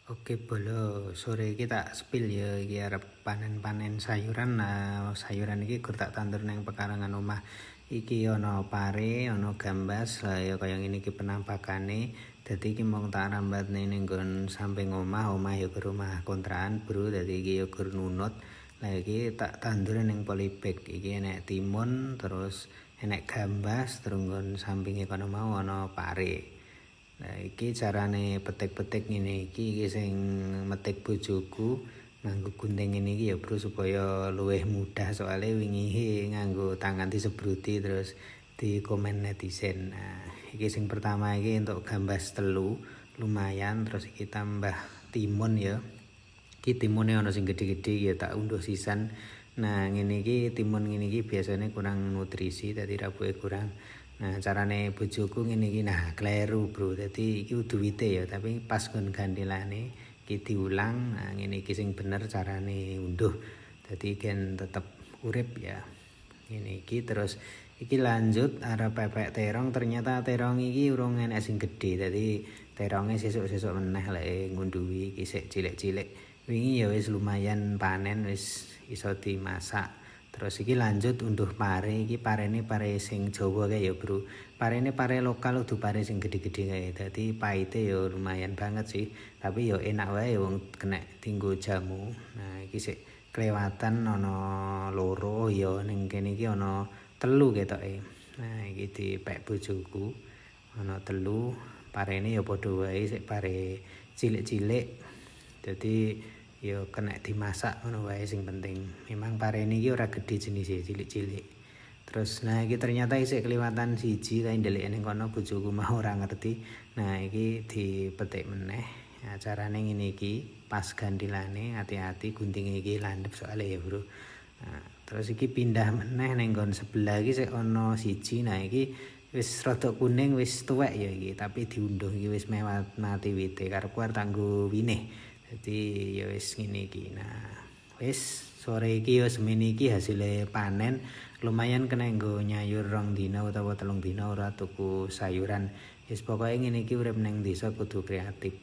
Oke bolo, sore iki tak spill ya, iki arep panen-panen sayuran. Nah, sayuran iki gur tak tandur nang pekarangan omah. Iki ana pare, ana gambas, lah ya kaya ngene iki penampakane. Dadi iki mung tak rambat ning nggon samping omah, omah ya gur omah kontrakan, bro. Dadi iki ya gur nunut. Lah iki tak tandur ning polybag. Iki enek timun, terus enek gambas, terus nggon sampinge kono mau ana pare. Nah iki carane petik-petik ngene iki, iki sing metik bojoku nganggo gunting ngene iki ya bro, supaya luwih mudah, soalnya wingi nganggo tangan disebruti terus di komen netizen. Nah iki sing pertama iki untuk gambas 3 lumayan, terus iki tambah timun ya. Iki timune ana sing gedhe-gedhe ya tak unduh sisan. Nah ngene iki timun ngene iki biasanya kurang nutrisi, dadi rabuke kurang. Nah carane bojoku ngene iki, nah kleru bro, dadi iki udu wite ya, tapi pas nggon gantilane iki diulang. Nah ngene iki sing bener carane unduh, dadi gen tetep urip ya. Ngene iki terus iki lanjut arep pepek terong, ternyata terong iki urung enek sing gedhe, dadi teronge sesuk-sesuk meneh lek ngunduhi iki sik cilik-cilik. Wingi ya wis lumayan panen, wis iso dimasak. Terus iki lanjut unduh pare, iki parene pare sing Jawa kae ya bro. Parene pare lokal, udu pare sing gedhe-gedhe kae. Dadi paite ya lumayan banget sih, tapi ya enak wae wong kena dinggo jamu. Nah iki sik kelewatan ana 2 ya, ning kene iki ana 3 ketoke. Nah iki dipek bojoku ana 3, parene ya padha wae sik pare cilik-cilik. Dadi ya kena dimasak ngono wae sing penting. Memang parene iki ora gedhe jenise, cilik-cilik. Terus nah iki ternyata isih kelewatan siji, ta ndelik ning kono bojoku mau ora ngerti. Nah iki dipetik meneh. Nah, carane ngene iki, pas gantilane hati-hati guntinge iki landhep soalnya ya bro. Nah, terus iki pindah meneh ning nggon sebelah iki sik ana siji. Nah iki wis rada kuning, wis tuwek ya iki, tapi diunduh iki wis meh mati wite, karepku arep tanggo winih. Dadi ya wis ngene iki. Nah, wis sore iki ya semene iki hasile panen lumayan kena nggo nyayur 2 dina utawa 3 dina ora tuku sayuran. Wis pokoke ngene iki urip ning desa kudu kreatif.